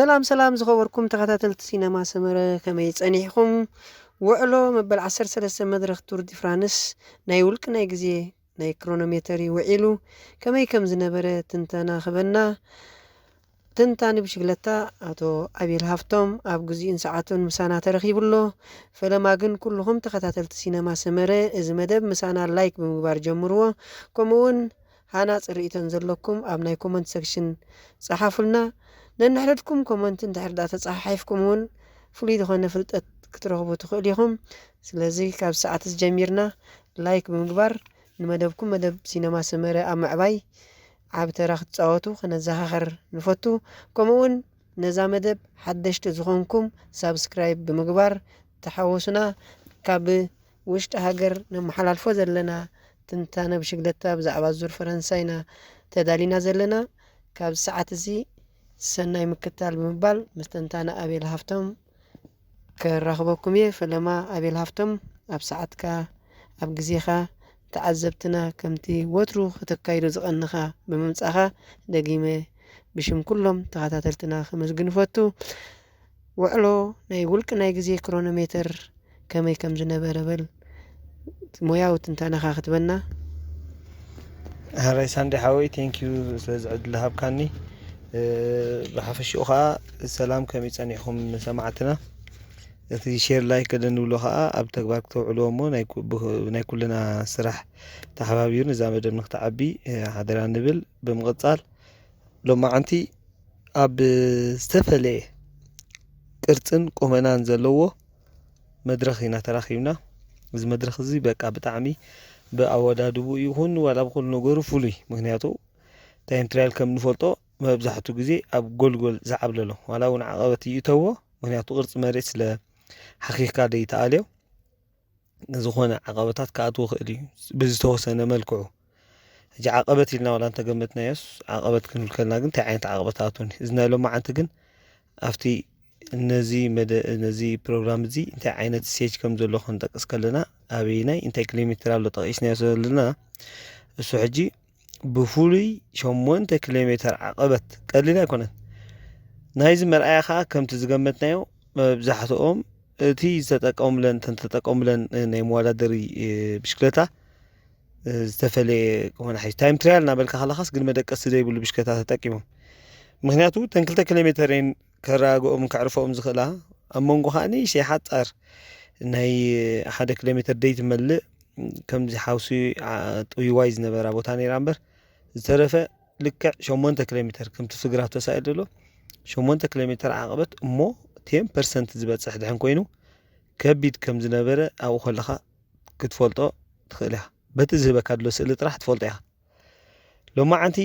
ሰላም ሰላም ዝኸበርኩም ተኸታተልቲ ሲነማ ሰመረ፣ ከመይ ጸኒሕኩም? ውዕሎ መበል ዓሰርተ ሰለስተ መድረኽ ቱር ዲ ፍራንስ ናይ ውልቂ ናይ ግዜ ናይ ክሮኖሜተር እዩ ውዒሉ። ከመይ ከም ዝነበረ ትንተና ክበና ትንታኒ ብሽግለታ ኣቶ ኣቤል ሃፍቶም ኣብ ግዚኡን ሰዓቱን ምሳና ተረኺቡ ኣሎ። ፈለማ ግን ኩልኹም ተኸታተልቲ ሲነማ ሰመረ፣ እዚ መደብ ምሳና ላይክ ብምግባር ጀምርዎ። ከምኡውን ሃናጺ ርእይቶን ዘለኩም ኣብ ናይ ኮመንት ሰክሽን ጸሓፉልና። ነንሕድሕድኩም ኮመንት እንድሕር ደኣ ተጸሓሒፍኩም እውን ፍሉይ ዝኾነ ፍልጠት ክትረኽቡ ትኽእሉ ኢኹም። ስለዚ ካብ ሰዓት እዚ ጀሚርና ላይክ ብምግባር ንመደብኩም መደብ ሲነማ ሰመረ ኣብ ምዕባይ ዓቢ ተራ ክትጻወቱ ከነዘኻኸር ንፈቱ። ከምኡውን ነዛ መደብ ሓደሽቲ ዝኾንኩም ሳብስክራይብ ብምግባር ተሓወሱና። ካብ ውሽጢ ሃገር ነመሓላልፎ ዘለና ትንታነ ብሽግለታ ብዛዕባ ዙር ፈረንሳ ኢና ተዳሊና ዘለና። ካብ ሰዓት እዚ ሰናይ ምክታል ብምባል ምስ ተንታነ ኣቤል ሃፍቶም ከራኽበኩም እየ። ፈለማ ኣቤል ሃፍቶም፣ ኣብ ሰዓትካ ኣብ ግዜኻ ንተዓዘብትና ከምቲ ወትሩ ከተካይዶ ዝቐንኻ ብምምጻኻ ደጊመ ብሽም ኩሎም ተኸታተልትና ከመስግን እፈቱ። ውዕሎ ናይ ውልቂ ናይ ግዜ ክሮኖሜተር ከመይ ከም ዝነበረ በል ሞያዊ ትንታነኻ ክትበና። ሕራይ ሳንዴ ሓወይ፣ ቴንኪዩ ስለዚ ዕድል ሃብካኒ። ብሓፈሽኡ ከዓ ሰላም፣ ከመይ ጸኒሕኩም ሰማዕትና? እቲ ሼር ላይክ ገለ ንብሎ ከዓ ኣብ ተግባር ክተውዕልዎ እሞ ናይ ኩልና ስራሕ ተሓባቢሩ ነዛ መደብ ንክትዓቢ ሓደራ ንብል። ብምቕጻል ሎማዓንቲ ኣብ ዝተፈለየ ቅርጽን ቁመናን ዘለዎ መድረኽ ኢና ተራኺብና። እዚ መድረኽ እዚ በቃ ብጣዕሚ ብኣወዳድቡ ይኹን ዋላ ብኩሉ ነገሩ ፍሉይ። ምክንያቱ ታይም ትራያል ከም ንፈልጦ መብዛሕቱ ግዜ ኣብ ጎልጎል ዝዓብለሎ ዋላ እውን ዓቐበት ይእተዎ። ምክንያቱ ቅርፂ መሬት ስለ ሓኺኽካ ደይተኣልዮ ዝኾነ ዓቐበታት ክኣትዎ ክእል እዩ ብዝተወሰነ መልክዑ። ሕጂ ዓቐበት ኢልና ዋላ እንተገመትናዮስ ዓቐበት ክንብል ከልና ግን እንታይ ዓይነት ዓቐበት ኣትወኒ? እዚ ናይ ሎማዓንቲ ግን ኣብቲ ነዚ መደ ነዚ ፕሮግራም እዚ እንታይ ዓይነት ስቴጅ ከም ዘሎ ክንጠቅስ ከለና ኣበይናይ እንታይ ኪሎ ሜትር ኣሎ ጠቂስናዮ ዘለና እሱ ሕጂ ብፍሉይ ሸሞንተ ኪሎ ሜትር ዓቐበት ቀሊል ኣይኮነን። ናይዚ መርኣያ ከዓ ከምቲ ዝገመትናዮ መብዛሕትኦም እቲ ዝተጠቀሙለን እተን ዝተጠቀሙለን ናይ መወዳደሪ ብሽክለታ ዝተፈለየ ቁመና ሓይሽ ታይም ትራያል እናበልካ ከለኻስ ግን መደቀሲ ዘይብሉ ብሽክለታ ተጠቂሞም። ምክንያቱ እተን ክልተ ኪሎ ሜተር እየን ከረጋግኦም ከዕርፎም ዝኽእላ ኣብ መንጎ ከዓ ንእሽተይ ሓፃር ናይ ሓደ ኪሎ ሜተር ደይ ትመልእ ከምዚ ሓውሲ ጥውይዋይ ዝነበራ ቦታ ነይራ እምበር ዝተረፈ ልክዕ ሸሞንተ ኪሎ ሜተር ከምቲ ፍግራ ተሳኢሉ ዘሎ ሸሞንተ ኪሎ ሜተር ዓቐበት እሞ ቴን ፐርሰንት ዝበፅሕ ድሕን ኮይኑ ከቢድ ከም ዝነበረ ኣብኡ ከለኻ ክትፈልጦ ትኽእል ኢኻ። በቲ ዝህበካ ድሎ ስእሊ ጥራሕ ትፈልጦ ኢኻ። ሎማዓንቲ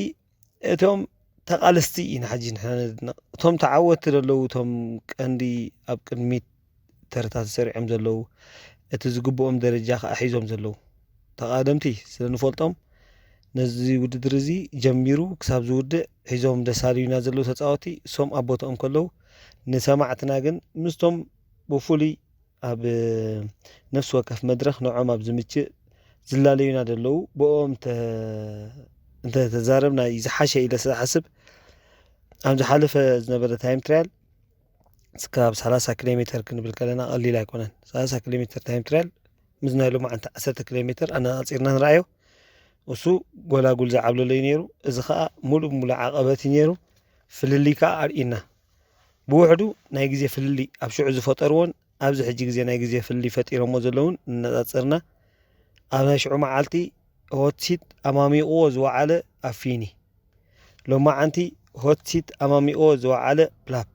እቶም ተቓለስቲ ኢና ሕጂ ንሕና ነድንቕ። እቶም ተዓወትቲ ዘለዉ እቶም ቀንዲ ኣብ ቅድሚት ተረታ ተሰሪዖም ዘለዉ እቲ ዝግብኦም ደረጃ ከዓ ሒዞም ዘለዉ ተቓደምቲ ስለ ንፈልጦም ነዚ ውድድር እዚ ጀሚሩ ክሳብ ዝውድእ ሒዞም ደሳልዩና ዘለዉ ተፃወቲ እሶም ኣብ ቦትኦም ከለዉ ንሰማዕትና ግን ምስቶም ብፍሉይ ኣብ ነፍሲ ወከፍ መድረኽ ንዖም ኣብ ዝምችእ ዝላለዩና ዘለዉ ብኦም እንተተዛረብና እዩ ዝሓሸ ኢለ ስለሓስብ ኣብ ዝሓለፈ ዝነበረ ታይም ትራያል እስካብ ሰላሳ ኪሎ ሜትር ክንብል ከለና ቀሊል ኣይኮነን። ሰላሳ ኪሎ ሜትር ታይም ትራያል ምስ ናይ ሎማዓንቲ ዓሰርተ ኪሎ ሜትር ኣነፃፂርና ንረኣዮ እሱ ጎላጉል ዝዓብለሎ እዩ ነይሩ። እዚ ከዓ ሙሉእ ብሙሉእ ዓቐበት እዩ ነይሩ። ፍልልይ ከዓ ኣርእዩና። ብውሕዱ ናይ ግዜ ፍልልይ ኣብ ሽዑ ዝፈጠርዎን ኣብዚ ሕጂ ግዜ ናይ ግዜ ፍልልይ ፈጢሮሞ ዘለውን እናፃፀርና ኣብ ናይ ሽዑ መዓልቲ ሆትሲት ኣማሚቕዎ ዝወዓለ ኣፊኒ ሎማዓንቲ ሆትሲት ኣማሚቕዎ ዝወዓለ ፕላፕ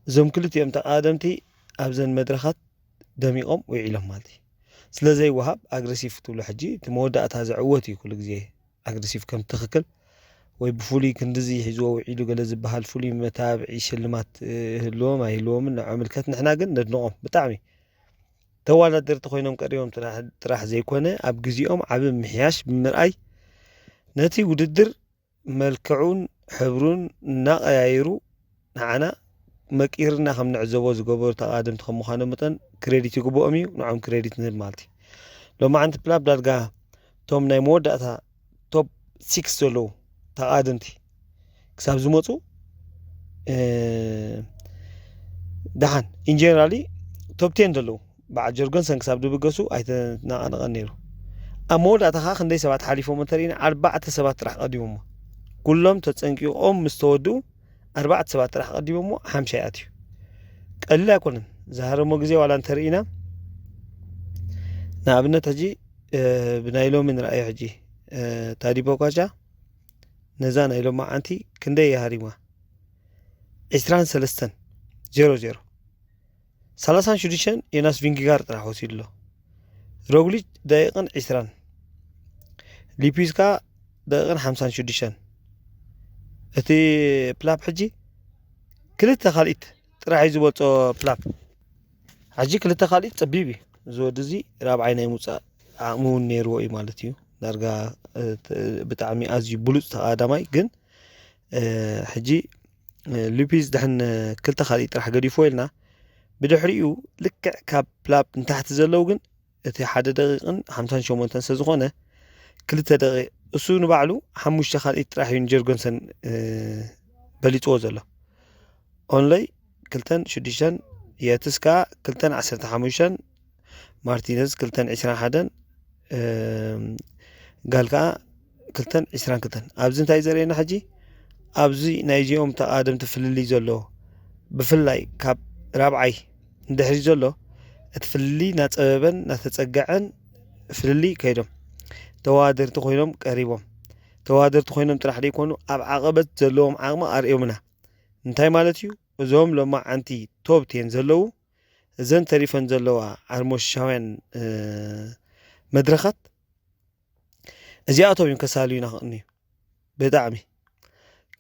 እዞም ክልቲኦም ተቓደምቲ ኣብዘን መድረኻት ደሚቖም ውዒሎም ማለት እዩ። ስለ ዘይወሃብ ኣግረሲቭ ክትብሎ ሕጂ እቲ መወዳእታ ዝዕወት እዩ ኩሉ ግዜ ኣግረሲቭ ከም ትኽክል ወይ ብፍሉይ ክንድዚ ሒዝዎ ውዒሉ ገለ ዝበሃል ፍሉይ መታብዒ ሽልማት ህልዎም ኣይህልዎምን ንዖ ምልከት ንሕና ግን ነድንቖም ብጣዕሚ ተወዳደርቲ ኮይኖም ቀሪቦም ጥራሕ ዘይኮነ ኣብ ግዜኦም ዓቢ ምሕያሽ ብምርኣይ ነቲ ውድድር መልክዑን ሕብሩን እናቐያየሩ ንዓና መቂርና ከም ንዕዘቦ ዝገበሩ ተቓደምቲ ከም ምዃኖም መጠን ክሬዲት ይግብኦም እዩ። ንዖም ክሬዲት ንህብ ማለት እዩ። ሎማዓንቲ ፕላፕ ዳርጋ እቶም ናይ መወዳእታ ቶፕ ሲክስ ዘለዉ ተቓደምቲ ክሳብ ዝመፁ ደሓን ኢንጀነራሊ ቶፕ ቴን ዘለዉ በዓል ጀርገንሰን ክሳብ ድብገሱ ኣይተናቐነቐን ነይሩ። ኣብ መወዳእታ ከዓ ክንደይ ሰባት ሓሊፎም እንተርኢና ኣርባዕተ ሰባት ጥራሕ ቀዲሞሞ። ኩሎም ተፀንቂቖም ምስ ተወድኡ ኣርባዕተ ሰባት ጥራሕ ቀዲሞሞ ሓምሻይ ኣትዩ። ቀሊል ኣይኮነን። ዝሃረሞ ግዜ ዋላ እንተርኢና ንኣብነት ሕጂ ብናይ ሎሚ ንርኣዮ። ሕጂ ታዲ ፖጋቻ ነዛ ናይ ሎማዓንቲ ክንደይ ይሃሪማ? ዕስራን ሰለስተን ዜሮ ዜሮ። ሰላሳን ሽዱሽተን ዮናስ ቪንጊጋር ጥራሕ ወሲዱ ኣሎ። ሮግሊች ደቂቕን ዕስራን፣ ሊፒዝ ከዓ ደቂቕን ሓምሳን ሽዱሽተን። እቲ ፕላፕ ሕጂ ክልተ ካልኢት ጥራሕ እዩ ዝበልፆ ፕላፕ። ሕጂ ክልተ ካልኢት ፀቢብ እዩ። እዚ ወዲ እዚ ራብዓይ ናይ ምውፃእ ዓቕሚ እውን ነይርዎ እዩ ማለት እዩ። ዳርጋ ብጣዕሚ ኣዝዩ ብሉፅ ተቓዳማይ ግን ሕጂ ሉፒዝ ድሕን ክልተ ካልእ ጥራሕ ገዲፍዎ ኢልና ብድሕሪኡ ልክዕ ካብ ፕላፕ ንታሕቲ ዘለዉ ግን እቲ ሓደ ደቂቕን ሓምሳን ሸሞንተን ስለ ዝኾነ ክልተ ደቂቕ እሱ ንባዕሉ ሓሙሽተ ካልኢት ጥራሕ እዩ ንጀርጎንሰን በሊፅዎ ዘሎ። ኦንለይ ክልተን ሽዱሽተን የትስ ከዓ ክልተን ዓሰርተ ሓሙሽተን ማርቲነዝ ክልተን ዕስራን ሓደን ጋል ከዓ ክልተን ዕስራን ክልተን። ኣብዚ እንታይ ዘርእየና ሕጂ ኣብዚ ናይዚኦም ተቓደምቲ ፍልልይ ዘሎ ብፍላይ ካብ ራብዓይ ንድሕሪ ዘሎ እቲ ፍልልይ እናፀበበን እናተፀገዐን ፍልልይ ከይዶም ተወዳደርቲ ኮይኖም ቀሪቦም። ተወዳደርቲ ኮይኖም ጥራሕ ዘይኮኑ ኣብ ዓቐበት ዘለዎም ዓቕሚ ኣርእዮምና። እንታይ ማለት እዩ? እዞም ሎማዓንቲ ቶፕ ቴን ዘለዉ እዘን ተሪፈን ዘለዋ ዓርሞሻውያን መድረኻት እዚኣቶም እዮም ከሳልዩና ክቕንዩ። ብጣዕሚ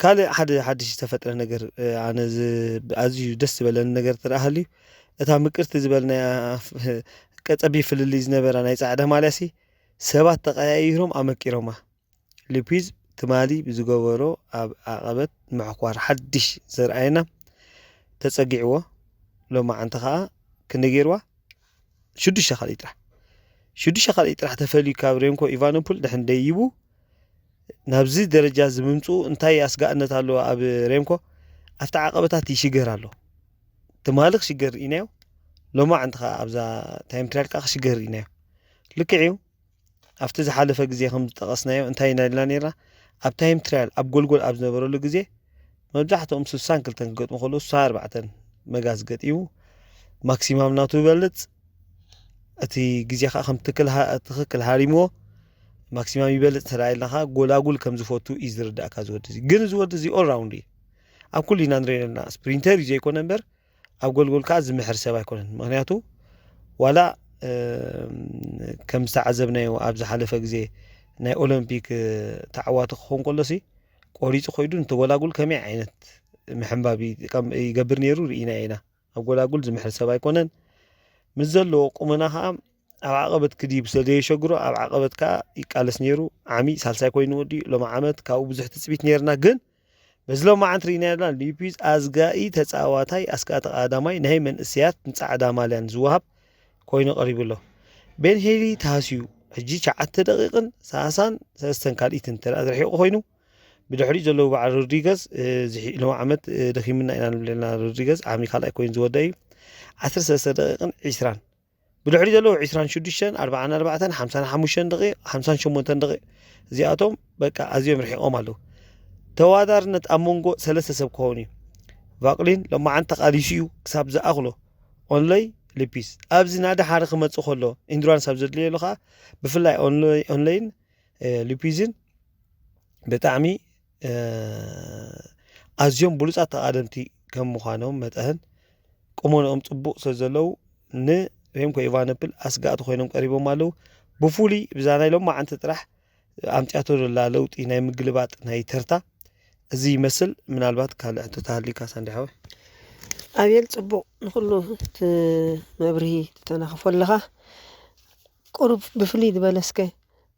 ካልእ ሓደ ሓድሽ ዝተፈጥረ ነገር ኣነ ኣዝዩ ደስ ዝበለኒ ነገር ተረኣሃልዩ እታ ምቅርቲ ዝበልናያ ቀፀቢ ፍልልይ ዝነበራ ናይ ፃዕዳ ማልያሲ ሰባት ተቀያይሮም ኣመቂሮማ። ሊፒዝ ትማሊ ብዝገበሮ ኣብ ዓቐበት ምሕኳር ሓድሽ ዘርኣየና ተጸጊዕዎ። ሎማዓንቲ ከኣ ክንደይ ገይርዋ? ሽዱሽተ ካልኢት ጥራሕ። ሽዱሽተ ካልኢት ጥራሕ ተፈልዩ ካብ ሬምኮ ኢቫኖፖል ድሕን ደይቡ ናብዚ ደረጃ እዚ ምምጽኡ እንታይ ኣስጋእነት ኣለዎ ኣብ ሬምኮ? ኣብቲ ዓቐበታት ይሽገር ኣሎ። ትማሊ ክሽገር ርኢናዮ። ሎማዓንቲ ከኣ ኣብዛ ታይም ትራያል ከኣ ክሽገር ርኢናዮ። ልክዕ እዩ። ኣብቲ ዝሓለፈ ግዜ ከም ዝጠቐስናዮ እንታይ ኢና ኢልና ነይርና? ኣብ ታይም ትራያል ኣብ ጎልጎል ኣብ ዝነበረሉ ግዜ መብዛሕትኦም ስሳን ክልተን ክገጥሙ ከለዉ ስሳ ኣርባዕተን መጋዝ ገጢሙ ማክሲማም ናቱ ይበልፅ። እቲ ግዜ ከዓ ከም ትክክል ሃ- ትክክል ሃሪምዎ ማክሲማም ይበልፅ ተረኣየልና ከዓ ጎላጉል ከም ዝፈቱ እዩ ዝርዳእካ። ዝወዲ እዚ ግን ዝወዲ እዚ ኦል ራውንድ እዩ። ኣብ ኩሉ ኢና ንሪኦ ዘለና ስፕሪንተር እዩ ዘይኮነ እምበር ኣብ ጎልጎል ከዓ ዝምሕር ሰብ ኣይኮነን። ምክንያቱ ዋላ ከም ዝተዓዘብናዮ ኣብ ዝሓለፈ ግዜ ናይ ኦሎምፒክ ተዓዋቲ ክኸውን ከሎሲ ቆሪፁ ኮይዱ ንተጎላጉል ከመይ ዓይነት ምሕንባብ ይገብር ነይሩ ርኢና ኢና። ኣብ ጎላጉል ዝምሕር ሰብ ኣይኮነን። ምስ ዘለዎ ቁመና ከዓ ኣብ ዓቐበት ክድይብ ስለ ዘየሸግሮ ኣብ ዓቐበት ከዓ ይቃለስ ነይሩ። ዓሚ ሳልሳይ ኮይኑ ወዲኡ። ሎሚ ዓመት ካብኡ ብዙሕ ትፅቢት ነይርና ግን በዚ ሎማዓንቲ ርኢናዮ ኣለና። ሊፒዝ ኣዝጋኢ ተጻዋታይ ኣስጋኢ ተቓዳማይ ናይ መንእሰያት ንጻዕዳ ማልያን ዝወሃብ ኮይኑ ቀሪቡ ኣሎ። ቤን ሄሊ ተሃስዩ ሕጂ ትሽዓተ ደቂቕን ሰላሳን ሰለስተን ካልኢትን እንተ ደኣ ዝርሒቑ ኮይኑ ብድሕሪኡ ዘለዉ በዓል ሮድሪገዝ እዚ ሎሚ ዓመት ደኺምና ኢና ንብል ኣለና። ሮድሪገዝ ዓሚ ካልኣይ ኮይኑ ዝወደአ እዩ። ዓሰርተ ሰለስተ ደቂቕን ዒስራን ብድሕሪ ዘለዉ ዕስራን ሽዱሽተን ኣርባዓን ኣርባዕተን ሓምሳን ሓሙሽተን ደቂቕ ሓምሳን ሸሞንተን ደቂቕ እዚኣቶም በቃ ኣዝዮም ርሒቖም ኣለዉ። ተወዳዳርነት ኣብ መንጎ ሰለስተ ሰብ ክኸውን እዩ። ቫቅሊን ሎማዓንቲ ተቓሊሱ እዩ ክሳብ ዝኣኽሎ ኦንለይ ሊፒስ ኣብዚ ናደሓረ ክመጽእ ከሎ ኢንዱራንስ ኣብ ዘድልየሉ ከዓ ብፍላይ ኦንለይን ሊፒዝን ብጣዕሚ ኣዝዮም ብሉፃት ተቓደምቲ ከም ምዃኖም መጠን ቁመንኦም ፅቡቕ ስለ ዘለዉ ንሬምኮ ኢቫኖፕል ኣስጋእቲ ኮይኖም ቀሪቦም ኣለዉ። ብፍሉይ ብዛ ናይ ሎማዓንቲ ጥራሕ ኣምፅያቶ ዘላ ለውጢ ናይ ምግልባጥ ናይ ተርታ እዚ ይመስል። ምናልባት ካልእ ሕቶ ተሃልዩካ ሳንዲ ሓወይ? ኣብየል ፅቡቕ ንኩሉ እቲ መብርሂ ትተናኽፎ ኣለኻ። ቁሩብ ብፍልይ ዝበለ እስከ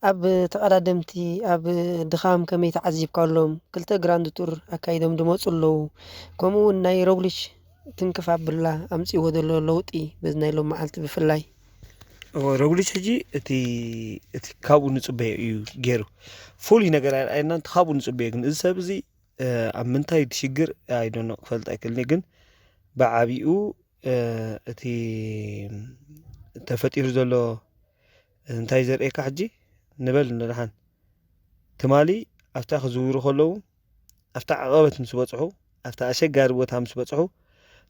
ኣብ ተቐዳደምቲ ኣብ ድኻም ከመይ ተዓዚብካሎም? ክልተ ግራንድ ቱር ኣካይዶም ድመፁ ኣለዉ። ከምኡ እውን ናይ ሮግሊች ትንክፍ ኣብላ ኣምፅእዎ ዘሎ ለውጢ በዚ ናይ ሎም መዓልቲ ብፍላይ። ሮግሊች ሕጂ እቲ እቲ ካብኡ ንፅበዮ እዩ ገይሩ ፍሉይ ነገር ኣይረኣየናን ካብኡ ንፅበዮ ግን እዚ ሰብ እዚ ኣብ ምንታይ ሽግር ኣይዶኖ ክፈልጥ ኣይክእልኒ፣ ግን ብዓቢኡ እቲ ተፈጢሩ ዘሎ እንታይ ዘርእየካ ሕጂ ንበል ንደሓን ትማሊ ኣብታ ክዝውሩ ከለዉ ኣብታ ዓቐበት ምስ በጽሑ ኣብታ ኣሸጋሪ ቦታ ምስ በጽሑ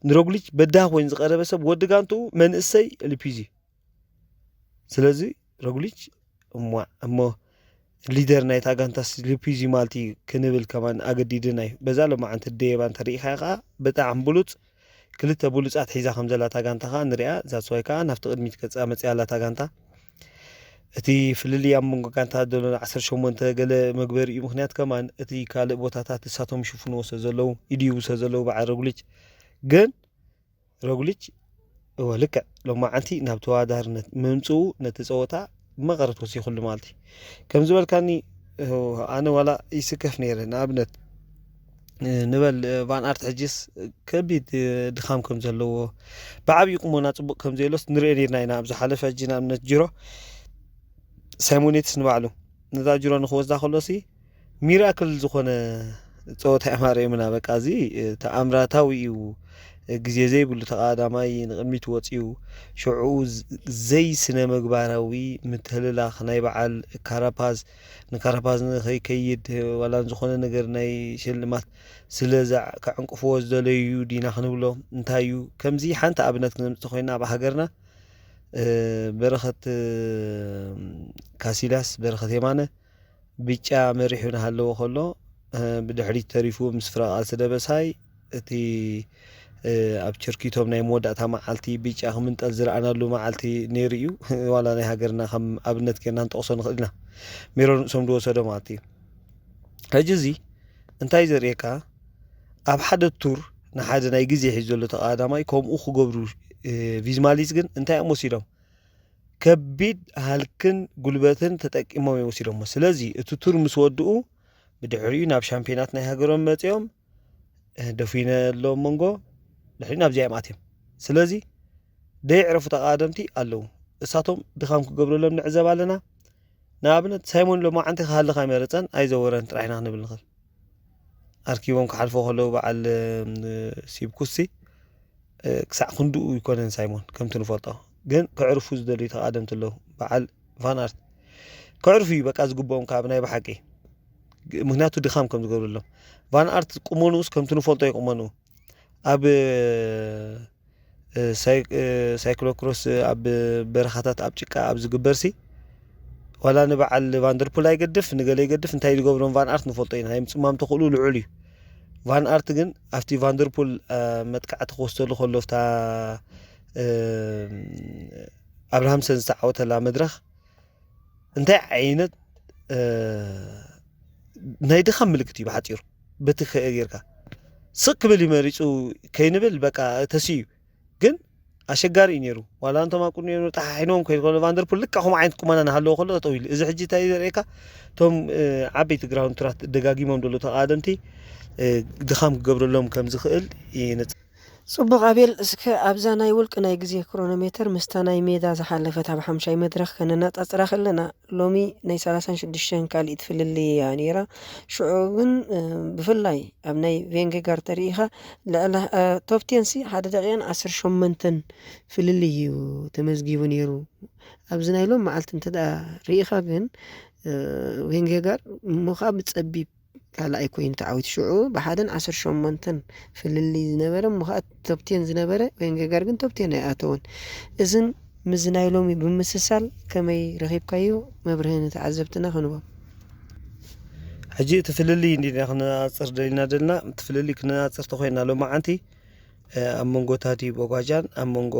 ንሮግሊች በዳህ ኮይኑ ዝቐረበ ሰብ ወዲ ጋንትኡ መንእሰይ ሊፒዚ። ስለዚ ሮግሊች እሞ እሞ ሊደር ናይታ ጋንታስ ሊፒዚ ማልቲ ክንብል ከማን ኣገዲድና እዩ። በዛ ሎማዓንቲ ደየባ እንተሪኢኻያ ከዓ ብጣዕሚ ብሉፅ ክልተ ብሉፃት ሒዛ ከም ዘላታ ጋንታ ከዓ ንሪኣ። ዛስዋይ ከዓ ናብቲ ቅድሚት ገፃ መፅያ ኣላታ ጋንታ። እቲ ፍልልይ ኣብ መንጎ ጋንታ ዘሎ ዓሰርተ ሸሞንተ ገለ መግበሪ እዩ። ምክንያት ከማን እቲ ካልእ ቦታታት እሳቶም ይሽፍንዎ ስለ ዘለዉ ይድይቡ ስለ ዘለዉ በዓል ሮግሊች ግን ሮግሊች እወ ልክዕ ሎማዓንቲ ናብ ተወዳዳርነት ምምፅኡ ነቲ ፀወታ መቐረት ወሲኹሉ ማለት እዩ። ከም ዝበልካኒ ኣነ ዋላ ይስከፍ ነይረ። ንኣብነት ንበል ቫን ኣርት ሕጅስ ከቢድ ድኻም ከም ዘለዎ ብዓብዪ ቁመና ፅቡቕ ከም ዘየሎስ ንሪኦ ነርና ኢና ኣብ ዝሓለፈ ሕጂ ንኣብነት ጅሮ ሳይሞኔትስ ንባዕሉ ነዛ ጅሮ ንክወስዳ ከሎሲ ሚራክል ዝኾነ ፀወታ እዮም ኣርእዮምና። በቃ እዚ ተኣምራታዊ እዩ። ግዜ ዘይብሉ ተቐዳማይ ንቕድሚት ወፂኡ ሽዕኡ ዘይስነ ምግባራዊ ምትህልላኽ ናይ በዓል ካራፓዝ ንካራፓዝ ንኸይከይድ ዋላ ዝኾነ ነገር ናይ ሽልማት ስለ ከዕንቅፍዎ ዝደለዩ ዲና ክንብሎ እንታይ እዩ? ከምዚ ሓንቲ ኣብነት ክነምፅእ ኮይና ኣብ ሃገርና በረኸት ካሲላስ በረኸት የማነ ብጫ መሪሑ እናሃለወ ከሎ ብድሕሪት ተሪፉ ምስ ፍረ ቃልሲ ደበሳይ እቲ ኣብ ቸርኪቶም ናይ መወዳእታ መዓልቲ ብጫ ክምንጠል ዝረኣናሉ መዓልቲ ነይሩ እዩ። ዋላ ናይ ሃገርና ከም ኣብነት ጌርና ንጠቕሶ ንኽእል ኢና። ሜሮን ርእሶም ዝወሰዶ ማለት እዩ። ሕጂ እዚ እንታይ ዘርእየካ? ኣብ ሓደ ቱር ንሓደ ናይ ግዜ ሒዙ ዘሎ ተቐዳዳማይ ከምኡ ክገብሩ ቪዝማሊስ ግን እንታይ እዮም ወሲዶም? ከቢድ ሃልክን ጉልበትን ተጠቂሞም እዮም ወሲዶሞ። ስለዚ እቲ ቱር ምስ ወድኡ ብድሕሪኡ ናብ ሻምፒዮናት ናይ ሃገሮም መፂኦም ደፊነ ኣለዎም መንጎ ድሕሪ ናብዚኣ እዮም ኣትዮም። ስለዚ ደይዕረፉ ተቓደምቲ ኣለዉ። እሳቶም ድኻም ክገብረሎም ንዕዘብ ኣለና። ንኣብነት ሳይሞን ሎማዓንቲ ክሃልኽ ኣይመረፀን ኣይዘወረን ጥራሕና ክንብል ንኽእል። ኣርኪቦም ክሓልፎ ከለዉ በዓል ሲብኩሲ ክሳዕ ክንድኡ ይኮነን ሳይሞን ከምቲ ንፈልጦ ግን ክዕርፉ ዝደልዩ ተቓደምቲ ኣለዉ። በዓል ቫን ኣርት ክዕርፉ እዩ በቃ ዝግብኦም ካብ ናይ ብሓቂ ምክንያቱ ድኻም ከም ዝገብረሎም ቫን ኣርት ቁመንኡስ ከምቲ ንፈልጦ ይቁመንኡ ኣብ ሳይክሎክሮስ ኣብ በረኻታት ኣብ ጭቃ ኣብ ዝግበርሲ ዋላ ንበዓል ቫንደርፑል ኣይገድፍ ንገለ ይገድፍ እንታይ ዝገብሮም ቫን ኣርት ንፈልጦ ኢና ናይ ምፅማም ተኽእሉ ልዑል እዩ። ቫን ኣርት ግን ኣብቲ ቫንደርፑል መጥቃዕቲ ክወስደሉ ከሎ ፍታ ኣብርሃምሰን ዝተዓወተላ መድረኽ እንታይ ዓይነት ናይ ድኻም ምልክት እዩ ብሓፂሩ በቲ ጌርካ ስቅ ክብል ይመሪፁ ከይንብል በቃ ተስዩ ግን ኣሸጋሪ እዩ ነይሩ። ዋላ እንቶም ኣብ ቅድሚኡ ጠሓሒኖም ከይድ ከሎ ቫንደርፑል ልካ ከምኡ ዓይነት ቁመና እናሃለዎ ከሎ ጠጠው ኢሉ። እዚ ሕጂ እንታይ እዩ ዘርእየካ? እቶም ዓበይቲ ግራውንድ ቱራት ደጋጊሞም ደሎ ተቓደምቲ ድኻም ክገብረሎም ከም ዝኽእል ይነጽ። ጽቡቕ ኣቤል፣ እስከ ኣብዛ ናይ ውልቂ ናይ ግዜ ክሮኖሜተር ምስታ ናይ ሜዳ ዝሓለፈት ኣብ ሓምሻይ መድረኽ ከነነጻጽራ ከለና፣ ሎሚ ናይ ሰላሳን ሽዱሽተን ካልኢት ፍልልይ እያ ነይራ። ሽዑ ግን ብፍላይ ኣብ ናይ ቬንጌጋር ተሪኢኻ ልዕሊ ቶፕ ቴንሲ ሓደ ደቂቕን ዓሰርተ ሸሞንተን ፍልልይ እዩ ተመዝጊቡ ነይሩ። ኣብዚ ናይ ሎም መዓልቲ እንተ ደኣ ርኢኻ ግን ቬንጌጋር እሞ ከዓ ብጸቢብ ካልኣይ ኮይኑ ተዓዊቱ። ሽዑ ብሓደን ዓሰርተ ሸሞንተን ፍልልይ ዝነበረ እሞ ከዓ ቶፕ ቴን ዝነበረ ቬንጌጋር ግን ቶፕ ቴን ኣይኣተወን። እዝን ምስዚ ናይ ሎሚ ብምስሳል ከመይ ረኺብካዮ? መብርሂ ንተዓዘብትና ክንቦም። ሕጂ እቲ ፍልልይ እንዲና ክነፃፅር ደሊና ደልና እቲ ፍልልይ ክነፃፅር ተኮይና ሎማዓንቲ ኣብ መንጎ ታዲ ቦጓጃን ኣብ መንጎ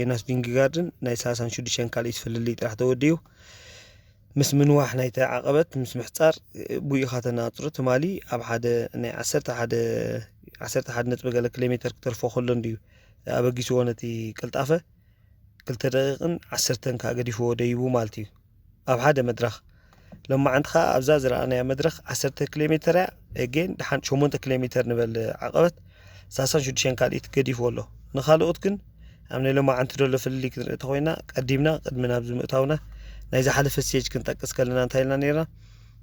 ዮናስ ቪንግጋርድን ናይ ሰላሳን ሽዱሽተን ካልኢት ፍልልይ ጥራሕ ተወዲኡ ምስ ምንዋሕ ናይቲ ዓቐበት ምስ ምሕፃር ብኡ ኢኻ ተነፃፅሮ። ትማሊ ኣብ ሓደ ናይ ዓሰርተ ሓደ ዓሰርተ ሓደ ነጥቢ ገለ ኪሎ ሜተር ክተርፎ ከሎ እንድዩ ኣበጊስዎ ነቲ ቅልጣፈ ክልተ ደቂቕን ዓሰርተን ከኣ ገዲፍዎ ደይቡ ማለት እዩ። ኣብ ሓደ መድረኽ ሎማዓንቲ ከኣ ኣብዛ ዝረኣናያ መድረኽ ዓሰርተ ኪሎ ሜተር እያ። ኤጌን ደሓን ሸሞንተ ኪሎ ሜተር ንበል ዓቐበት ሳሳን ሽዱሽተን ካልኢት ገዲፍዎ ኣሎ። ንኻልኦት ግን ኣብ ናይ ሎማዓንቲ ዘሎ ፍልልይ ክንርኢ ተኾይና ቀዲምና ቅድሚ ናብዚ ምእታውና ናይ ዝሓለፈ ስቴጅ ክንጠቅስ ከለና እንታይ ኢልና ነይርና?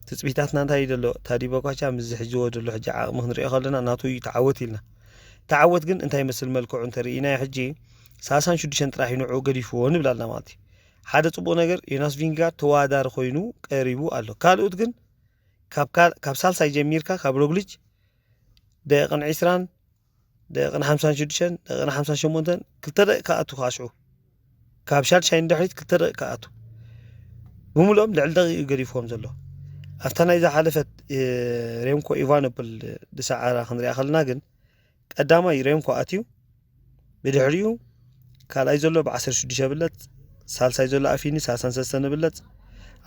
ትጽቢታትና እንታይ እዩ ዘሎ? ታዲ ቦኳቻ ምስዚ ሕጂ ዘሎ ሕጂ ዓቕሚ ክንሪኦ ከለና ናቱ እዩ ተዓወት ኢልና። ተዓወት ግን እንታይ መስል መልክዑ እንተርኢናዮ ሕጂ ሳሳን ሽዱሽተን ጥራሕ እዩ ንዕኡ ገዲፍዎ ንብል ኣለና ማለት እዩ። ሓደ ጽቡቕ ነገር ዮናስ ቪንጋር ተወዳዳሪ ኮይኑ ቀሪቡ ኣሎ። ካልኦት ግን ካብ ካል- ካብ ሳልሳይ ጀሚርካ ካብ ሮግሊች ደቂቕን ዕስራን ደቂቕን ሓምሳን ሽዱሽተን ደቂቕን ሓምሳን ሸሞንተን ክልተ ደቂቕ ክኣቱ ክኣሽዑ ካብ ሻድሻይ ንድሕሪት ክልተ ደቂቕ ክኣቱ ብምልኦም ልዕሊ ደቂቕ እዩ ገዲፍዎም ዘሎ። ኣብታ ናይ ዝሓለፈት ሬምኮ ኢቫኖፕል ድሰዓራ ክንሪኣ ከለና ግን ቀዳማይ ሬምኮ ኣትዩ ብድሕሪኡ ካልኣይ ዘሎ ብ16 ይበለጽ፣ ሳልሳይ ዘሎ ኣፊኒ 33 ይበለጽ፣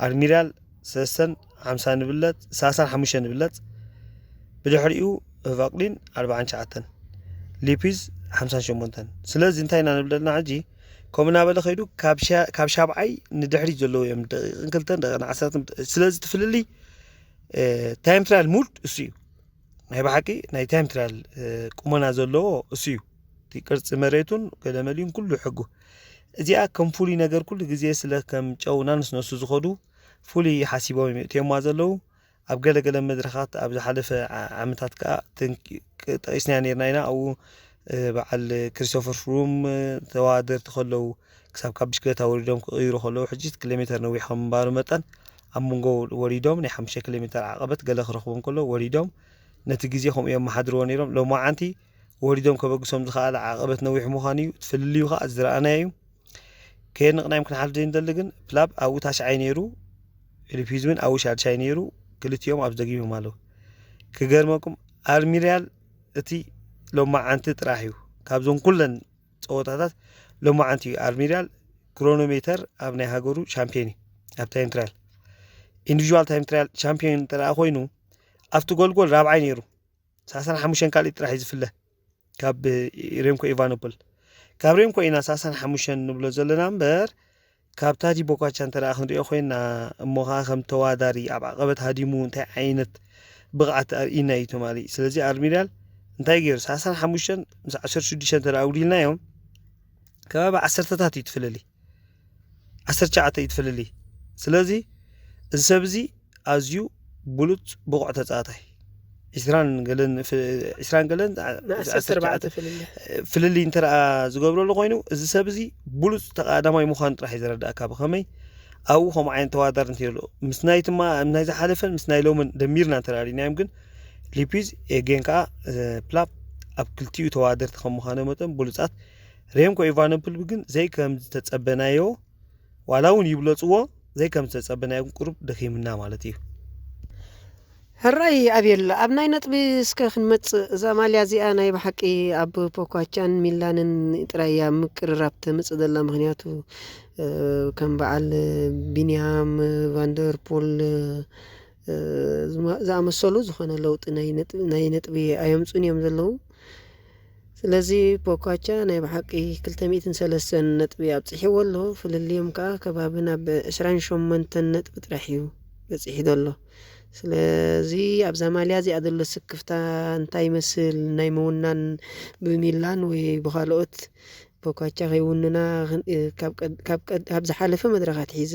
ኣድሚራል 3 50 ይበለጽ፣ 35 ይበለጽ፣ ብድሕሪኡ ቫቅሊን 49፣ ሊፒዝ 58። ስለዚ እንታይ ኢና ንብለና ሕጂ ከምኡ እናበለ ከይዱ ካብ ሻ- ካብ ሻብዓይ ንድሕሪት ዘለዉ እዮም ደቂቕን ክልተን ደቂቕን ዓሰርተን። ስለዚ ትፍልልይ ታይም ትራያል ሙድ እሱ እዩ። ናይ ብሓቂ ናይ ታይም ትራያል ቁመና ዘለዎ እሱ እዩ። እቲ ቅርፂ መሬቱን ገለመሊን ኩሉ ሕጉ እዚኣ ከም ፍሉይ ነገር ኩሉ ግዜ ስለ ከም ጨው ናንስነሱ ዝኸዱ ፍሉይ ሓሲቦም እዮም እትዮማ ዘለዉ። ኣብ ገለገለ መድረኻት ኣብ ዝሓለፈ ዓመታት ከዓ ጠቂስና ነርና ኢና ኣብኡ በዓል ክሪስቶፈር ፍሩም ተዋደርቲ ከለዉ ክሳብ ካብ ብሽክለታ ወሪዶም ክቕይሩ ከለዉ ሕጂ ኪሎ ሜተር ነዊሕ ከም ምንባሩ መጠን ኣብ መንጎ ወሪዶም ናይ ሓሙሽተ ኪሎ ሜተር ዓቐበት ገለ ክረኽቡ እንከሎ ወሪዶም ነቲ ግዜ ከምኡ እዮም መሓድርዎ ነይሮም። ሎማዓንቲ ወሪዶም ከበግሶም ዝኸኣለ ዓቐበት ነዊሕ ምዃኑ እዩ። እቲ ፍልልዩ ከዓ ዝረኣናዮ እዩ። ከየድንቕናዮም ክንሓልፍ ዘይንደሊ ግን ፕላብ ኣብኡ ታሽዓይ ነይሩ፣ ፊሊፕ ሂዝ እውን ኣብኡ ሻድሻይ ነይሩ። ክልቲኦም ኣብ ዘጊቦም ኣለዉ። ክገርመኩም ኣርሚሪያል እቲ ሎማዓንቲ ጥራሕ እዩ ካብዞም ኩለን ፀወታታት ሎማዓንቲ እዩ ኣርሚሪያል ክሮኖሜተር ኣብ ናይ ሃገሩ ሻምፒዮን እዩ ኣብ ታይም ትራያል ኢንዲቪዥዋል ታይም ትራያል ሻምፒዮን እንተ ኮይኑ ኣብቲ ጎልጎል ራብዓይ ነይሩ። ሳሳን ሓሙሽተን ካልእ ጥራሕ እዩ ዝፍለ ካብ ሬምኮ ኢቫኖፖል። ካብ ሬምኮ ኢና ሳሳን ሓሙሽተን ንብሎ ዘለና እምበር ካብ ታዲ ቦኳቻ እንተ ደኣ ክንሪኦ ኮይና እሞ ከዓ ከም ተዋዳሪ ኣብ ዓቐበት ሃዲሙ እንታይ ዓይነት ብቕዓት ኣርእና እዩ ትማሊ። ስለዚ ኣርሚሪያል እንታይ ገይሩ ሳሳን ሓሙሽተን ምስ ዓሰርተ ሽዱሽተ እንተ ደኣ ኣጉዲልናዮም ከባቢ ዓሰርተታት እዩ ትፍልሊ ዓሰርተ ትሽዓተ እዩ ትፍልሊ። ስለዚ እዚ ሰብ እዚ ኣዝዩ ብሉፅ ብቑዕ ተፃዋታይ ዒስራን ገለን ፍ- ዒስራን ገለን ዓ- ንዓሰርተ ኣርባዕተ ዓሰርተ ትሽዓተ ፍልልይ። ፍልልይ እንተ ደኣ ዝገብረሉ ኮይኑ እዚ ሰብ እዚ ብሉፅ ተቃዳማይ ምዃኑ ጥራሕ እዩ ዘረዳእካ። ብኸመይ ኣብኡ ከምኡ ዓይነት ተዋዳር እንተሎ ምስ ናይ ትማ ናይ ዝሓለፈን ምስ ናይ ሎምን ደሚርና እንተራዲናዮም ግን ሊፒዝ ኤጌን ከዓ ፕላፕ ኣብ ክልቲኡ ተዋደርቲ ከም ምዃኖ መጠን ብሉፃት ሬምኮ ኢቫኖፕል ግን ዘይ ከም ዝተፀበናዮ ዋላ እውን ይብለፅዎ ዘይከም ዝተፀበናዮ ቁሩብ ደኺምና ማለት እዩ። ሕራይ ኣቤል ኣብ ናይ ነጥቢ እስከ ክንመፅእ እዛ ማልያ እዚኣ ናይ ብሓቂ ኣብ ፖኳቻን ሚላንን ጥራይ እያ ምቅርራብ ተምፅእ ዘላ ምክንያቱ ከም በዓል ቢንያም ቫንደርፖል ዝኣመሰሉ ዝኾነ ለውጢ ናይ ነጥቢ ኣየምፁን እዮም ዘለዉ ስለዚ ፖኳቻ ናይ ብሓቂ ክልተ ሚእትን ሰለስተን ነጥቢ ኣብፂሕዎ ኣሎ ፍልልዮም ከዓ ከባቢ ናብ ዕስራን ሸሞንተን ነጥቢ ጥራሕ እዩ በፂሑ ዘሎ ስለዚ ኣብዛ ማልያ እዚኣ ዘሎ ስክፍታ እንታይ ይመስል ናይ ምውናን ብሚላን ወይ ብካልኦት ፖኳቻ ከይውንና ካብ ዝሓለፈ መድረኻት ሒዘ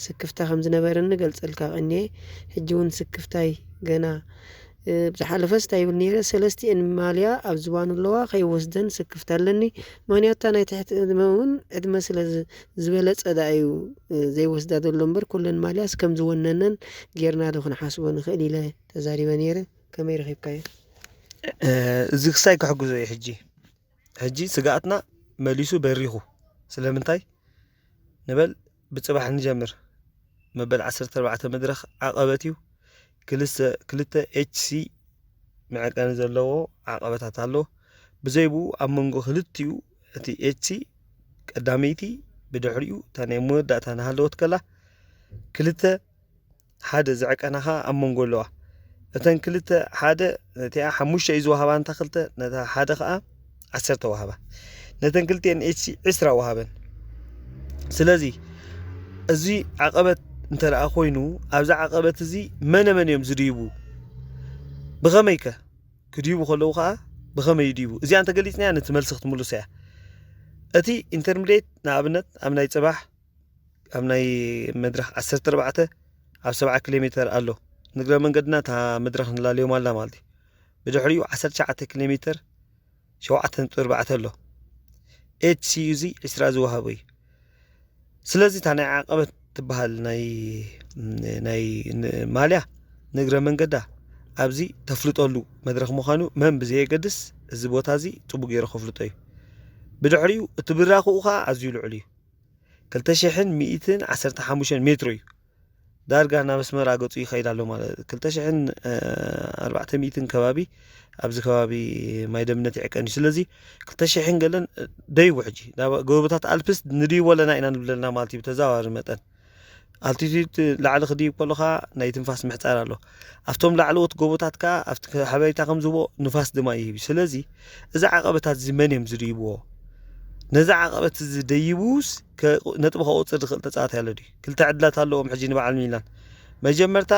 ስክፍታ ከም ዝነበረኒ ገልፀልካ ቀኒየ ሕጂ እውን ስክፍታይ ገና ብዝሓለፈስ እንታይ ይብል ነይረ ሰለስቲኤን ማልያ ኣብ ዝባኑ ኣለዋ ከይወስደን ስክፍታ ኣለኒ ምክንያቱ እታ ናይ ትሕቲ ዕድመ እውን ዕድመ ስለ ዝበለፀ ደኣ እዩ ዘይወስዳ ዘሎ እምበር ኩለን ማልያስ ከም ዝወነነን ጌርና ዶ ክንሓስቦ ንኽእል ኢለ ተዛሪበ ነይረ ከመይ ረኺብካዮ እዚ ክሳይ ክሕግዞ እዩ ሕጂ ሕጂ ስግኣትና መሊሱ በሪኹ ስለምንታይ ንበል ብፅባሕ ንጀምር መበል ዓሰርተ ኣርባዕተ መድረኽ ዓቐበት እዩ ክልተ ኤች ሲ መዐቀኒ ዘለዎ ዓቐበታት ኣሎ ብዘይ ብኡ ኣብ መንጎ ክልቲኡ እቲ ኤች ሲ ቀዳመይቲ ብድሕሪኡ እታ ናይ መወዳእታ ናሃለወት ከላ ክልተ ሓደ ዝዕቀና ከዓ ኣብ መንጎ ኣለዋ። እተን ክልተ ሓደ ነቲኣ ሓሙሽተ እዩ ዝወሃባ እንታ ክልተ ነታ ሓደ ከዓ ዓሰርተ ወሃባ። ነተን ክልቲኤን ኤች ሲ ዕስራ ወሃበን። ስለዚ እዚ ዓቐበት እንተ ደኣ ኮይኑ ኣብዚ ዓቐበት እዚ መነ መን እዮም ዝድይቡ? ብኸመይ ከ ክድይቡ ከለዉ ከዓ ብኸመይ ይድይቡ? እዚኣ እንተገሊፅናያ ነቲ መልሲ ክትምልሶ እያ። እቲ ኢንተርሚዴት ንኣብነት ኣብ ናይ ፅባሕ ኣብ ናይ መድረኽ ዓሰርተ ኣርባዕተ ኣብ ሰብዓ ኪሎ ሜተር ኣሎ ንግረ መንገድና እታ መድረኽ ንላለዮም ኣላ ማለት እዩ። ብድሕሪኡ ዓሰርተ ትሽዓተ ኪሎ ሜትር ሸውዓተ ነጥቢ ኣርባዕተ ኣሎ። ኤች ሲ ዩ እዚ ዕስራ ዝወሃቦ እዩ። ስለዚ እታ ናይ ዓቐበት ትበሃል ናይ ናይ ን- ማልያ ንእግረ መንገዳ ኣብዚ ተፍልጠሉ መድረኽ ምዃኑ መን ብዘየገድስ እዚ ቦታ እዚ ጽቡቅ ገይሩ ከፍልጦ እዩ። ብድሕሪኡ እቲ ብራኽኡ ኸዓ ኣዝዩ ልዑል እዩ። ክልተ ሽሕን ሚእትን ዓሰርተ ሓሙሽተን ሜትሮ እዩ። ዳርጋ ናብ ኣስመራ ገጹ ይኸይድ ኣሎ ማለት ክልተ ሽሕን ኣርባዕተ ሚእትን ከባቢ ኣብዚ ከባቢ ማይ ደምነት ይዕቀን እዩ። ስለዚ ክልተ ሽሕን ገለን ደይቡ ሕጂ ናብ ጎቦታት ኣልፕስ ንድይቦ ኣለና ኢና ንብለና ማለት እዩ። ብተዘዋዋሪ መጠን ኣልቲቱድ ላዕሊ ክድይብ ከሎ ከዓ ናይ ትንፋስ ምሕፃር ኣሎ። ኣብቶም ላዕለዎት ጎቦታት ከዓ ኣብቲ ሓበሬታ ከም ዝህቦ ንፋስ ድማ ይህብ እዩ። ስለዚ እዚ ዓቐበታት እዚ መን እዮም ዝድይብዎ? ነዚ ዓቐበት እዚ ደይቡስ ከ- ነጥቢ ከቁፅር ዝኽእል ተፃዋታይ ኣሎ ድዩ? ክልተ ዕድላት ኣለዎም ሕጂ ንበዓል ሚላን። መጀመርታ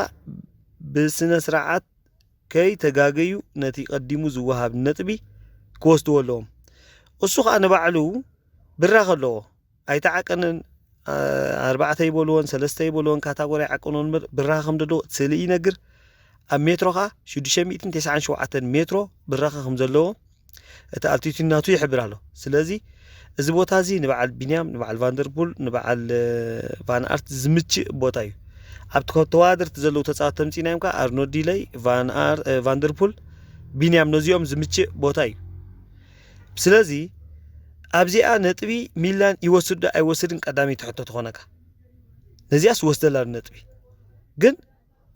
ብስነ ስርዓት ከይተጋገዩ ነቲ ቀዲሙ ዝወሃብ ነጥቢ ክወስድዎ ኣለዎም። እሱ ከዓ ንባዕሉ ብራኽ ኣለዎ። ኣይተዓቀንን። ኣርባዕተ ይበልዎን ሰለስተ ይበልዎን ካታጎሪ ኣይዓቀንዎን እምበር ብራኸ ከም ዘለዎ እቲ ስእሊ ይነግር። ኣብ ሜትሮ ከዓ ሽዱሽተ ሚእትን ተስዓን ሸውዓተን ሜትሮ ብራኸ ከም ዘለዎ እቲ ኣልቲቱድ ናቱ ይሕብር ኣሎ። ስለዚ እዚ ቦታ እዚ ንበዓል ቢንያም፣ ንበዓል ቫንደርፑል፣ ንበዓል ቫን ኣርት ዝምችእ ቦታ እዩ። ኣብቲ ተወዳደርቲ ዘለዉ ተፃወት ተምፂናዮም ከዓ ኣርኖልድ ዲለይ፣ ቫንደርፑል፣ ቢንያም ነዚኦም ዝምችእ ቦታ እዩ። ስለዚ ኣብዚኣ ነጥቢ ሚላን ይወስድ ዶ ኣይወስድን ቀዳመይቲ ሕቶ ትኾነካ። ነዚኣስ ወስደላ ነጥቢ ግን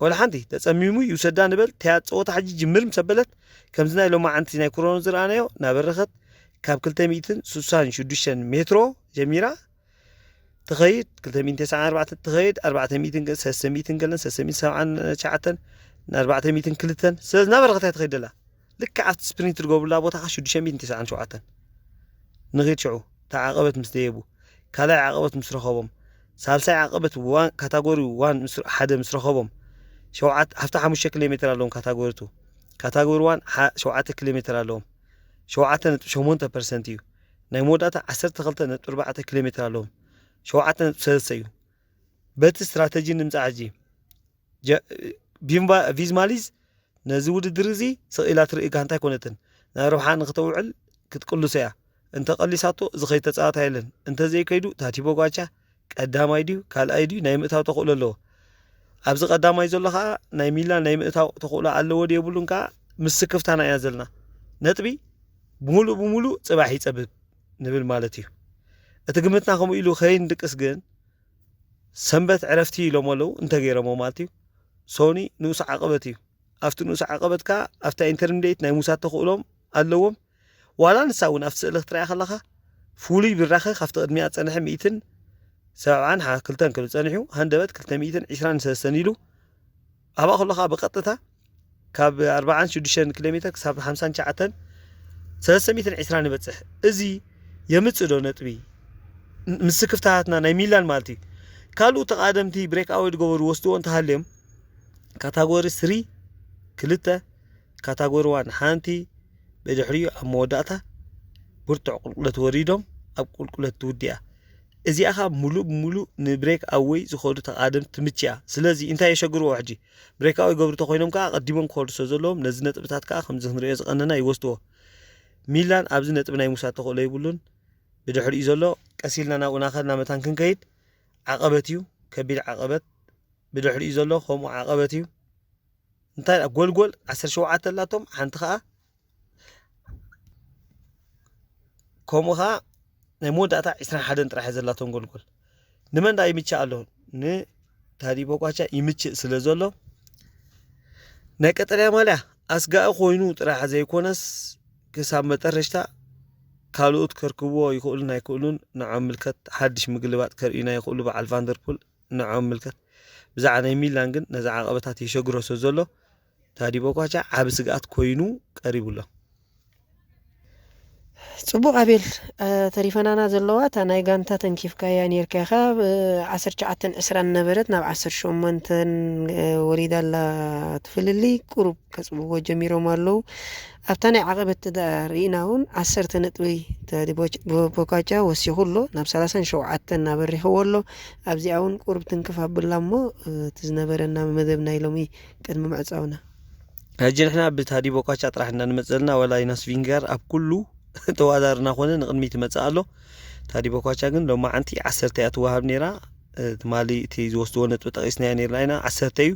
ወላ ሓንቲ ተፀሚሙ ይውሰዳ ንበል። ተያ ፀወታ ሕጂ ጅምር ምስ ኣበለት ከምዚ ናይ ሎማዓንቲ ናይ ክሮኖ ዝረኣናዮ እናበረኸት ካብ ክልተ ሚእትን ስሳን ሽዱሽተን ሜትሮ ጀሚራ ትኸይድ ክልተ ሚእትን ተስዓን ኣርባዕተን ትኸይድ ኣርባዕተ ሚእትን ሰለስተ ሚእትን ገለን ሰለስተ ሚእትን ሰብዓን ትሽዓተን ንኣርባዕተ ሚእትን ክልተን ስለዚ እናበረኸት እያ ትኸይድ ደላ። ልክዕ ኣብቲ ስፕሪንት ትገብሩላ ቦታ ከዓ ሽዱሽተ ሚእትን ተስዓን ሸውዓተን ንኺድ ሽዑ እታ ዓቐበት ምስ ደየቡ ካልኣይ ዓቐበት ምስ ረኸቦም ሳልሳይ ዓቐበት ዋን ካታጎሪ ዋን ሓደ ምስ ረኸቦም ሸውዓት ሃፍታ ሓሙሽተ ኪሎ ሜትር ኣለዎም። ካታጎሪ ቱ ካታጎሪ ዋን ሸውዓተ ኪሎ ሜትር ኣለዎም። ሸውዓተ ነጥቢ ሸሞንተ ፐርሰንት እዩ። ናይ መወዳእታ ዓሰርተ ክልተ ነጥቢ ኣርባዕተ ኪሎ ሜትር ኣለዎም። ሸውዓተ ነጥቢ ሰለስተ እዩ። በቲ ስትራተጂ ንምፃእ ሕጂ ቪዝማሊዝ ነዚ ውድድር እዚ ስቕ ኢላ ትርኢ ጋንታ ኣይኮነትን። ናብ ረብሓ ንክተውዕል ክትቅልሶ እያ። እንተቐሊሳቶ ዝኸይድ ተፃዋታይ የለን። እንተዘይከይዱ ታቲ ቦጋቻ ቀዳማይ ድዩ ካልኣይ ድዩ ናይ ምእታው ተኽእሎ ኣለዎ። ኣብዚ ቀዳማይ ዘሎ ከዓ ናይ ሚላን ናይ ምእታው ተኽእሎ ኣለዎ ድዩ የብሉን ከዓ ምስ ስክፍታና ኢና ዘለና። ነጥቢ ብምሉእ ብምሉእ ፅባሕ ይፀብብ ንብል ማለት እዩ። እቲ ግምትና ከምኡ ኢሉ ከይንድቅስ ግን ሰንበት ዕረፍቲ ኢሎም ኣለዉ እንተገይሮሞ ማለት እዩ። ሶኒ ንኡስ ዓቐበት እዩ። ኣብቲ ንኡስ ዓቐበት ከዓ ኣብታ ኢንተርሚዲየት ናይ ሙሳት ተኽእሎም ኣለዎም። ዋላ ንሳ እውን ኣብቲ ስእሊ ክትረኣ ከለኻ ፍሉይ ብራኸ ካብቲ ቅድሚኣ ዝፀንሐ ሚእትን ሰብዓን ክልተን ክብል ፀኒሑ ሃንደበት ክልተ ሚእትን ዕስራን ሰለስተን ኢሉ ኣብኣ ከሎ ከዓ ብቐጥታ ካብ ኣርባዓን ሽዱሽተን ኪሎ ሜትር ክሳብ ሓምሳን ትሽዓተን ሰለስተ ሚእትን ዕስራን ይበፅሕ። እዚ የምፅእ ዶ ነጥቢ? ምስ ክፍታሃትና ናይ ሚላን ማለት እዩ። ካልኡ ተቓደምቲ ብሬክ ኣወይ ዝገበሩ ወስድዎ እንተሃልዮም ካታጎሪ ስሪ ክልተ ካታጎሪ ዋን ሓንቲ ብድሕሪኡ ኣብ መወዳእታ ብርቱዕ ቁልቁለት ወሪዶም ኣብ ቁልቁለት ትውዲኣ። እዚኣ ኸኣ ሙሉእ ብሙሉእ ንብሬክ ኣወይ ዝኸዱ ተቓደምቲ ትምችያ። ስለዚ እንታይ የሸግርዎ ሕጂ? ብሬክ ኣወይ ገብሩ ተኾይኖም ከኣ ኣቐዲሞም ክኸዱ ስለ ዘለዎም ነዚ ነጥብታት ከኣ ከምዚ ክንሪኦ ዝቐነና ይወስድዎ። ሚላን ኣብዚ ነጥቢ ናይ ምውሳድ ተኽእሎ የብሉን። ብድሕሪኡ ዘሎ ቀስ ኢልና ናብኡ ናኸድና መታን ክንከይድ ዓቐበት እዩ፣ ከቢድ ዓቐበት። ብድሕሪኡ ዘሎ ከምኡ ዓቐበት እዩ። እንታይ ደኣ ጎልጎል ዓሰርተ ሸውዓተ ኣላቶም፣ ሓንቲ ኸኣ ከምኡ ኸኣ ናይ መወዳእታ ዕስራን ሓደን ጥራሕ እያ ዘላቶም ጎልጎል። ንመን ደኣ ይምችእ ኣሎ? ንታዲ ቦኳቻ ይምችእ ስለ ዘሎ ናይ ቀጠልያ ማልያ ኣስጋኢ ኮይኑ ጥራሕ ዘይኮነስ ክሳብ መጠረሽታ ካልኦት ከርክብዎ ይኽእሉን ኣይክእሉን ንዖም ምልከት። ሓድሽ ምግልባጥ ከርእዩና ይኽእሉ በዓል ቫንደርፑል ንዖም ምልከት። ብዛዕባ ናይ ሚላን ግን ነዚ ዓቐበታት የሸግሮ ስለ ዘሎ ታዲ ቦኳቻ ዓቢ ስግኣት ኮይኑ ቀሪቡ ኣሎ። ጽቡቕ ኣቤል፣ ተሪፈናና ዘለዋ እታ ናይ ጋንታ ተንኪፍካያ ኔርካ ኢኻ። ዓሰርተ ትሽዓተን ዕስራን ነበረት፣ ናብ ዓሰርተ ሸሞንተን ወሪዳ ኣላ። ትፍልልይ ቁሩብ ከጽብዎ ጀሚሮም ኣለዉ። ኣብታ ናይ ዓቐበት ርኢና እውን ዓሰርተ ነጥቢ ቦኳቻ ወሲኹ ኣሎ፣ ናብ ሰላሳን ሸውዓተን ኣበሪኽዎ ኣሎ። ኣብዚኣ እውን ቁሩብ ትንክፍ ኣብላ እሞ፣ እቲ ዝነበረና መደብ ናይ ሎሚ ቅድሚ ምዕጻውና። ሕጂ ንሕና ብታዲ ቦኳቻ ጥራሕ እና ንመጽእ ዘለና፣ ዋላ ኢናስ ቪንጋር ኣብ ኩሉ ተዋዳርና ኮነ ንቕድሚት ይመጽእ ኣሎ። ታዲ ቦኳቻ ግን ሎማዓንቲ ዓሰርተ እያ ትወሃብ ነይራ። ትማሊ እቲ ዝወስድዎ ነጥቢ ጠቒስናዮ ነይርና ኢና፣ ዓሰርተ እዩ።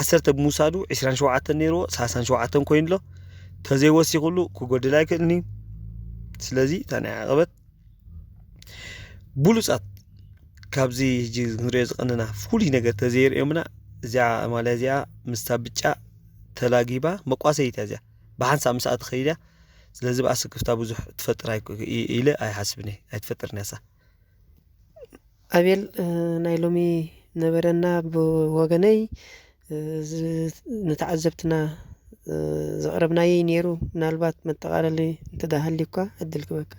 ዓሰርተ ብምውሳዱ ዕስራን ሸውዓተን ነይርዎ፣ ሰላሳን ሸውዓተን ኮይኑ ኣሎ። ተዘይወሲኹሉ ክጎድል ኣይክእልን እዩ። ስለዚ እታ ናይ ዓቐበት ብሉጻት ካብዚ ሕጂ ክንሪኦ ዝቐንና ፍሉይ ነገር ተዘይርእዮምና፣ እዚኣ ማልያ እዚኣ ምስታ ብጫ ተላጊባ መቋሰይት እያ እዚኣ። ብሓንሳብ ምስኣ ትኸይድ እያ። ስለዚ ብኣ ስክፍታ ብዙሕ ትፈጥር ኣይኮ- ኢ- ኢለ ኣይሓስብን እየ። ኣይትፈጥርን እያ እሳ። ኣቤል፣ ናይ ሎሚ ነበረና ብወገነይ፣ ንተዓዘብትና ዘቕረብናዮ ነይሩ። ምናልባት መጠቓለሊ እንተዳሃልዩ እኳ ዕድል ክበካ።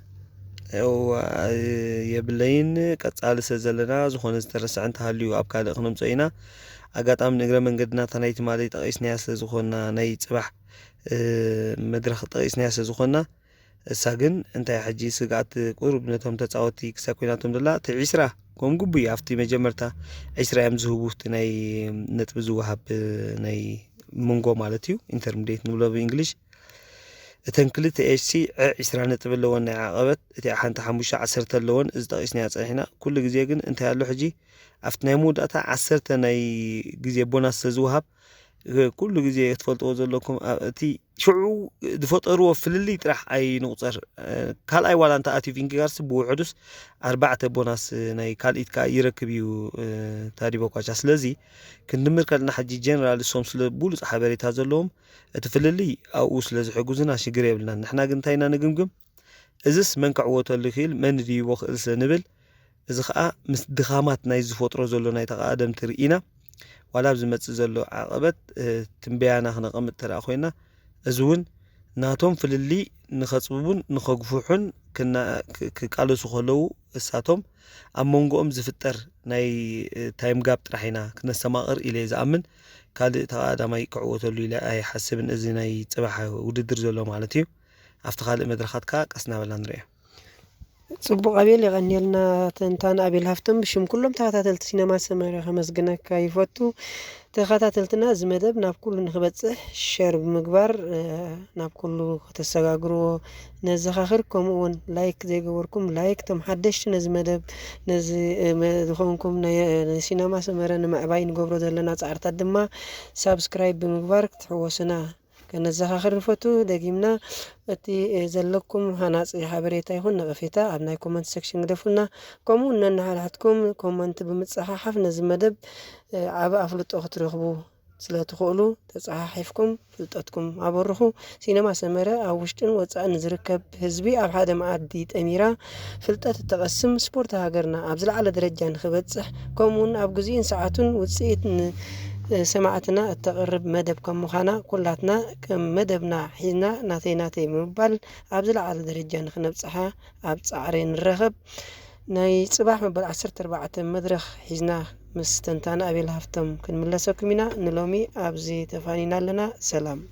የብለይን። ቀጻሊ ስለ ዘለና ዝኾነ ዝተረስዐ እንተሃልዩ ኣብ ካልእ ክነምጾ ኢና። ኣጋጣሚ ንእግረ መንገድና እታ ናይ ትማሊ ጠቒስናያ ስለ ዝኾንና፣ ናይ ጽባሕ መድረኽ ጠቒስናያ ስለ ዝኾንና፣ እሳ ግን እንታይ ሕጂ ስግኣት ቁሩብ ነቶም ተጻወቲ ክሳብ ኮይናቶም ደላ፣ እቲ ዒስራ ከም ግቡእ ኣብቲ መጀመርታ ዒስራ እዮም ዝህቡ፣ እቲ ናይ ነጥቢ ዝወሃብ ናይ መንጎ ማለት እዩ፣ ኢንተርሚዲየት ንብሎ ብእንግሊሽ። እተን ክልተ ኤች ሲ ዕስራ ነጥቢ ኣለወን ናይ ዓቐበት፣ እቲኣ ሓንቲ ሓሙሽተ ዓሰርተ ኣለወን። እዚ ጠቒስናያ ጸኒሕና። ኩሉ ግዜ ግን እንታይ ኣሎ ሕጂ ኣብቲ ናይ መወዳእታ ዓሰርተ ናይ ግዜ ቦናስ ስለ ዝወሃብ፣ ኩሉ ግዜ ክትፈልጥዎ ዘለኩም፣ እቲ ሽዑ ዝፈጠርዎ ፍልልይ ጥራሕ ኣይንቑጸር። ካልኣይ ዋላ እንተ ኣትዩ ቪንጌጋርስ ብውሕዱስ ኣርባዕተ ቦናስ ናይ ካልኢት ከዓ ይረክብ እዩ ታዲ ቦኳቻ። ስለዚ ክንድምር ከለና ሕጂ ጀነራል እሶም ስለ ብሉፅ ሓበሬታ ዘለዎም እቲ ፍልልይ ኣብኡ ስለ ዝሕጉዝና ሽግር የብልናን። ንሕና ግን እንታይ ኢና ንግምግም? እዝስ መን ክዕወተሉ ይኽእል፣ መን ድይቦ ክእል ስለ ንብል፣ እዚ ኸኣ ምስ ድኻማት ናይ ዝፈጥሮ ዘሎ ናይ ተቓደምቲ ርኢና፣ ዋላ ኣብ ዝመጽእ ዘሎ ዓቐበት ትንበያና ክነቐምጥ ተደኣ ኮይና፣ እዚ እውን ናቶም ፍልልይ ንኸጽብቡን ንኸግፍሑን ክቃለሱ ከለዉ፣ እሳቶም ኣብ መንጎኦም ዝፍጠር ናይ ታይም ጋፕ ጥራሕ ኢና ክነስተማቕር ኢለ እየ ዝኣምን። ካልእ ተቓዳማይ ክዕወተሉ ኢለ ኣይሓስብን፣ እዚ ናይ ጽባሕ ውድድር ዘሎ ማለት እዩ። ኣብቲ ካልእ መድረኻት ከኣ ቀስ እናበልና ንሪኦ። ጽቡቕ ኣቤል፣ የቐንየልና ትንታነ ኣቤል ሃፍቶም። ብሽም ኩሎም ተኸታተልቲ ሲነማ ሰመረ ከመስግነካ ይፈቱ። ተኸታተልትና፣ እዚ መደብ ናብ ኩሉ ንክበጽሕ ሸር ብምግባር ናብ ኩሉ ከተሰጋግርዎ ነዘኻኽር። ከምኡ እውን ላይክ ዘይገበርኩም ላይክ፣ እቶም ሓደሽቲ ነዚ መደብ ነዚ ዝኾንኩም ናይ ሲነማ ሰመረ ንምዕባይ ንገብሮ ዘለና ጻዕርታት ድማ ሳብስክራይብ ብምግባር ክትሕወሱና ከነዘኻኽር ንፈቱ። ደጊምና እቲ ዘለኩም ሃናጺ ሓበሬታ ይኹን ነቐፌታ ኣብ ናይ ኮመንት ሴክሽን ግደፉልና። ከምኡ እውን ነንሓድሕድኩም ኮመንት ብምጽሓሓፍ ነዚ መደብ ዓቢ ኣፍልጦ ክትረኽቡ ስለ ትኽእሉ፣ ተጸሓሒፍኩም ፍልጠትኩም ኣበርኹ። ሲነማ ሰመረ ኣብ ውሽጥን ወጻእን ዝርከብ ህዝቢ ኣብ ሓደ መኣዲ ጠሚራ ፍልጠት እተቐስም፣ ስፖርት ሃገርና ኣብ ዝለዓለ ደረጃ ንኽበጽሕ፣ ከምኡውን ኣብ ግዜኡን ሰዓቱን ውጽኢት ንሰማዕትና እተቕርብ መደብ ከም ምዃና፣ ኩላትና ከም መደብና ሒዝና ናተይ ናተይ ብምባል ኣብ ዝለዓለ ደረጃ ንኽነብጽሓ ኣብ ጻዕሪ ንረኸብ። ናይ ጽባሕ መበል ዓሰርተ ኣርባዕተ መድረኽ ሒዝና ምስ ተንታነ ኣቤል ሃፍቶም ክንምለሰኩም ኢና። ንሎሚ ኣብዚ ተፋኒና ኣለና። ሰላም።